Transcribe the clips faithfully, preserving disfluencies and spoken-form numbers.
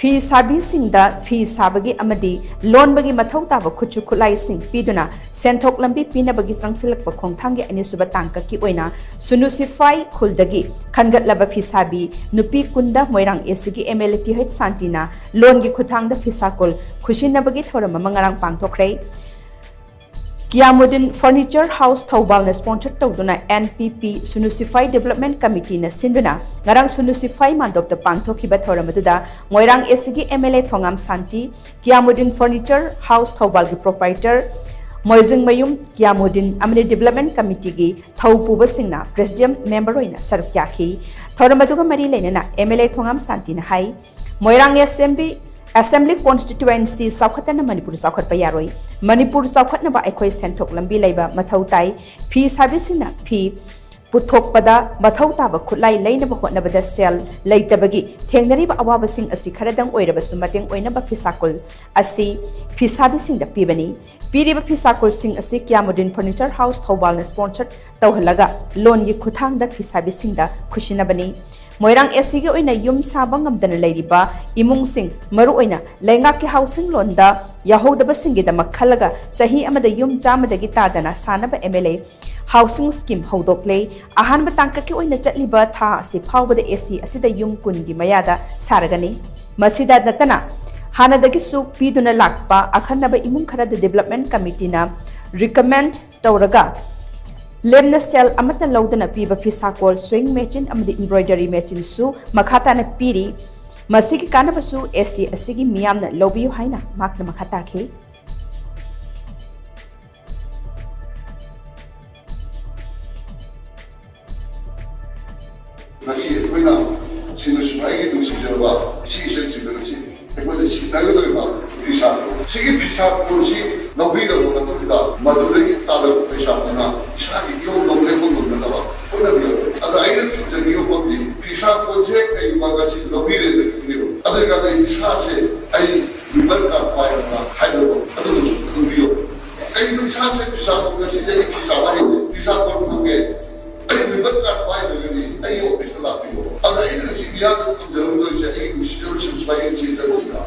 ꯐꯤ ꯁꯥꯕꯤꯁꯤꯡꯗ ꯐꯤ ꯁꯥꯕꯒꯤ ꯑꯃꯗꯤ ꯂꯣꯟꯕꯒꯤ ꯃꯊꯧ ꯇꯥꯕ ꯈꯨꯠꯁꯨ ꯈꯨꯠꯂꯥꯏꯁꯤꯡ ꯄꯤꯗꯨꯅ ꯁꯦꯟꯊꯣꯛ ꯂꯝꯕꯤ ꯄꯤꯅꯕꯒꯤ ꯆꯪꯁꯤꯜꯂꯛꯄ ꯈꯣꯡꯊꯥꯡꯒꯤ ꯑꯅꯤꯁꯨꯕ ꯇꯥꯡꯀꯛꯀꯤ ꯑꯣꯏꯅ ꯁꯨꯅꯨ ꯁꯤꯐꯥꯏ ꯈꯨꯜꯗꯒꯤ ꯈꯟꯒꯠꯂꯕ ꯐꯤꯁꯥꯕꯤ ꯅꯨꯄꯤ ꯀꯨꯟꯗ ꯃꯣꯏꯔꯥꯡ ꯑꯦꯁꯤꯒꯤ ꯑꯦꯝ ꯑꯦꯜ ꯑꯦ ꯇꯤ ꯍꯩꯆ ꯁꯥꯟꯇꯤꯅ ꯂꯣꯟꯒꯤ ꯈꯨꯠꯊꯥꯡꯗ ꯐꯤꯁꯥꯀꯣꯜ ꯈꯨꯠꯁꯤꯟꯅꯕꯒꯤ ꯊꯧꯔꯝ ꯑꯃ ꯉꯔꯥꯡ ꯄꯥꯡꯊꯣꯛꯈ꯭ꯔꯦ꯫ ꯀꯤꯌꯥꯃꯨꯗꯤꯟ ꯐꯔꯅꯤꯆꯔ ꯍꯥꯎꯁ ꯊꯧꯕꯥꯜꯅ ꯁ꯭ꯄꯣꯟꯁꯔ ꯇꯧꯗꯨꯅ ꯑꯦꯟ ꯄꯤ ꯄꯤ ꯁꯨꯅꯨ ꯁꯤꯐꯥꯏ ꯗꯤꯕꯂꯞꯃꯦꯟ ꯀꯃꯤꯇꯤꯅ ꯁꯤꯟꯗꯨꯅ ꯉꯔꯥꯡ ꯁꯨꯅꯨ ꯁꯤꯐꯥꯏ ꯃꯥꯟꯗꯣꯞꯇ ꯄꯥꯡꯊꯣꯛꯈꯤꯕ ꯊꯧꯔꯝ ꯑꯗꯨꯗ ꯃꯣꯏꯔꯥꯡ ꯑꯦꯁꯤꯒꯤ M L A Thongam Shanti, Kiyamuddin furniture house ꯊꯧꯕꯥꯜꯒꯤ ꯄ꯭ꯔꯣꯄꯥꯏꯇꯔ ꯃꯣꯏꯖꯤꯡꯃꯌꯨꯝ ꯀꯤꯌꯥꯃꯨꯗꯤꯟ ꯑꯃꯗꯤ ꯗꯤꯕꯂꯞꯃꯦꯟ ꯀꯃꯤꯇꯤꯒꯤ ꯊꯧ ꯄꯨꯕꯁꯤꯡꯅ ꯄ꯭ꯔꯦꯁꯤꯗꯦꯟ ꯃꯦꯝꯕꯔ ꯑꯣꯏꯅ ꯁꯔꯨꯛ ꯌꯥꯈꯤ꯫ ꯊꯧꯔꯝ ꯑꯗꯨꯒ ꯃꯔꯤ ꯂꯩꯅꯅ ꯑꯦꯝ ꯑꯦꯜ ꯑꯦ ꯊꯣꯉꯥꯝ ꯁꯥꯟꯇꯤꯅ ꯍꯥꯏ, ꯃꯣꯏꯔꯥꯡ ꯑꯦꯁꯦꯝꯕ꯭ꯂꯤ, ꯑꯦꯁꯦꯝꯕ꯭ꯂꯤ ꯀꯣꯟꯁꯇꯤꯇ꯭ꯌꯨꯑꯦꯟꯁꯤ ꯆꯥꯎꯈꯠꯇꯅ ꯃꯅꯤꯄꯨꯔ ꯆꯥꯎꯈꯠꯄ ꯌꯥꯔꯣꯏ꯫ ꯃꯅꯤꯄꯨꯔ ꯆꯥꯎꯈꯠꯅꯕ ꯑꯩꯈꯣꯏ ꯁꯦꯟꯊꯣꯛ ꯂꯝꯕꯤ ꯂꯩꯕ ꯃꯊꯧ ꯇꯥꯏ꯫ ꯐꯤ ꯁꯥꯕꯤꯁꯤꯡꯅ ꯐꯤ ꯄꯨꯊꯣꯛꯄꯗ ꯃꯊꯧ ꯇꯥꯕ ꯈꯨꯠꯂꯥꯏ ꯂꯩꯅꯕ ꯍꯣꯠꯅꯕꯗ ꯁꯦꯜ ꯂꯩꯇꯕꯒꯤ ꯊꯦꯡꯅꯔꯤꯕ ꯑꯋꯥꯕꯁꯤꯡ ꯑꯁꯤ ꯈꯔꯗꯪ ꯑꯣꯏꯔꯕꯁꯨ ꯃꯇꯦꯡ ꯑꯣꯏꯅꯕ ꯐꯤꯁꯥꯀꯣꯜ ꯑꯁꯤ ꯐꯤꯁꯥꯕꯤꯁꯤꯡꯗ ꯄꯤꯕꯅꯤ꯫ ꯄꯤꯔꯤꯕ ꯐꯤꯁꯥꯀꯣꯜꯁꯤꯡ ꯑꯁꯤ ꯀꯤꯌꯥꯃꯨꯗꯤꯟ ꯐꯔꯅꯤꯆꯔ ꯍꯥꯎꯁ ꯊꯧꯕꯥꯜꯅ ꯁ꯭ꯄꯣꯟꯁꯔ ꯇꯧꯍꯜꯂꯒ ꯂꯣꯟꯒꯤ ꯈꯨꯠꯊꯥꯡꯗ ꯐꯤꯁꯥꯕꯤꯁꯤꯡꯗ ꯈꯨꯠꯁꯤꯟꯅꯕꯅꯤ꯫ ꯃꯣꯏꯔꯥꯡ ꯑꯦꯁꯤꯒꯤ ꯑꯣꯏꯅ ꯌꯨꯝ ꯁꯥꯕ ꯉꯝꯗꯅ ꯂꯩꯔꯤꯕ ꯏꯃꯨꯡꯁꯤꯡ, ꯃꯔꯨꯑꯣꯏꯅ ꯂꯩꯉꯥꯛꯀꯤ ꯍꯥꯎꯁꯤꯡ ꯂꯣꯟꯗ ꯌꯥꯎꯍꯧꯗꯕꯁꯤꯡꯒꯤꯗꯃꯛ ꯈꯜꯂꯒ ꯆꯍꯤ ꯑꯃꯗ ꯌꯨꯝ ꯆꯥꯝꯃꯗꯒꯤ ꯇꯥꯗꯅ ꯁꯥꯅꯕ M L A housing scheme ꯍꯧꯗꯣꯛꯂꯦ꯫ ꯑꯍꯥꯟꯕ ꯇꯥꯡꯀꯛꯀꯤ ꯑꯣꯏꯅ ꯆꯠꯂꯤꯕ ꯊꯥ ꯑꯁꯤ ꯐꯥꯎꯕꯗ ꯑꯦꯁꯤ ꯑꯁꯤꯗ ꯌꯨꯝ ꯀꯨꯟꯒꯤ ꯃꯌꯥꯗ ꯁꯥꯔꯒꯅꯤ꯫ ꯃꯁꯤꯗ ꯅꯠꯇꯅ ꯍꯥꯟꯅꯗꯒꯤꯁꯨ ꯄꯤꯗꯨꯅ ꯂꯥꯛꯄ ꯑꯈꯟꯅꯕ ꯏꯃꯨꯡ ꯈꯔꯗ ꯗꯤꯕꯂꯞꯃꯦꯟ ꯀꯃꯤꯇꯤꯅ ꯔꯤꯀꯃꯦꯟ ꯇꯧꯔꯒ ꯂꯦꯝꯅ ꯁꯦꯜ ꯑꯃꯠꯇ ꯂꯧꯗꯅ ꯄꯤꯕ ꯐꯤꯁꯥꯀꯣꯜ, ꯁ꯭ꯋꯤꯡ ꯃꯦꯆꯤꯟ ꯑꯃꯗꯤ ꯏꯝꯕ꯭ꯔꯣꯏꯗꯔꯤ ꯃꯦꯆꯤꯟꯁꯨ ꯃꯈꯥ ꯇꯥꯅ ꯄꯤꯔꯤ꯫ ꯃꯁꯤꯒꯤ ꯀꯥꯟꯅꯕꯁꯨ ꯑꯦꯁꯤ ꯑꯁꯤꯒꯤ ꯃꯤꯌꯥꯝꯅ ꯂꯧꯕꯤꯌꯨ ꯍꯥꯏꯅ ꯃꯍꯥꯛꯅ ꯃꯈꯥ ꯇꯥꯈꯤ꯫ ꯉꯁꯤ ꯑꯩꯈꯣꯏꯅ ꯁꯤꯅ ꯁꯨꯃꯥꯏꯒꯤ ꯅꯨꯡꯁꯤꯖꯔꯕ ꯏꯆꯦ ꯏꯆꯟꯁꯤꯡꯗ ꯉꯁꯤ ꯑꯩꯈꯣꯏꯅ ꯁꯤꯟꯅꯒꯗꯧꯔꯤꯕ ꯐꯤꯁꯥ ꯀꯣꯟ, ꯁꯤꯒꯤ ꯐꯤꯁꯥ ꯀꯣꯟꯁꯤ ꯂꯧꯕꯤꯔꯕ ꯃꯇꯨꯡꯗ ꯃꯗꯨꯗꯒꯤ ꯇꯥꯜꯂꯛꯄ ꯄꯩꯁꯥꯗꯨꯅ ꯏꯁꯥꯒꯤ ꯏꯔꯣꯝ ꯂꯧꯖꯕ ꯉꯝꯅꯅꯕ ꯍꯣꯠꯅꯕꯤꯌꯨ꯫ ꯑꯗ ꯑꯩꯅ ꯊꯝꯖꯅꯤꯡꯕ ꯋꯥꯐꯝꯗꯤ, ꯐꯤꯁꯥ ꯀꯣꯟꯁꯦ ꯀꯩꯒꯨꯝꯕ ꯉꯁꯤ ꯂꯧꯕꯤꯔꯦꯅ ꯈꯟꯕꯤꯔꯣ, ꯑꯗꯨ ꯑꯣꯏꯔꯀꯥꯟꯗ ꯏꯁꯥꯁꯦ ꯑꯩ ꯋꯤꯚꯔ ꯀꯥꯔꯗ ꯄꯥꯏꯔꯕ꯭ꯔꯥ ꯍꯥꯏꯕꯗꯣ ꯑꯗꯨꯃꯁꯨ ꯈꯪꯕꯤꯌꯨ꯫ ꯀꯩꯒꯨꯝꯕ ꯏꯁꯥꯁꯦ ꯐꯤꯁꯥ ꯀꯣꯟ ꯉꯁꯤꯗꯤ ꯑꯩ ꯐꯤꯁꯥ ꯍꯩꯔꯦ, ꯐꯤꯁꯥ ꯀꯣꯟ ꯐꯪꯉꯦ, ꯑꯩ ꯋꯤꯚꯔ ꯀꯥꯔꯗ ꯄꯥꯏꯗ꯭ꯔꯒꯗꯤ ꯑꯩꯒꯤ ꯑꯣꯐꯤꯁꯇ ꯂꯥꯛꯄꯤꯌꯣ꯫ ꯑꯩꯅ ꯉꯁꯤ ꯃꯤꯌꯥꯝꯗ ꯊꯝꯖꯔꯝꯗꯣꯏꯁꯦ ꯑꯩꯒꯤ ꯅꯨꯡꯁꯤꯖꯔꯕ ꯁꯨꯝ ꯁ꯭ꯋꯥꯏꯒꯤ ꯆꯦ ꯆꯟꯁꯤꯗ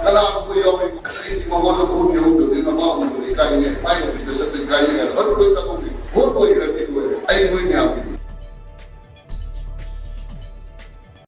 ꯀꯅꯥꯒꯨꯝꯕ ꯌꯥꯎꯔꯤ꯫ ꯑꯁ, ꯑꯩꯗꯤ ꯃꯉꯣꯟꯗ ꯈꯣꯡ ꯌꯧꯗꯕꯅꯤ, ꯅꯃꯥ ꯎꯅꯕ ꯏꯀꯥꯏꯅꯦ꯫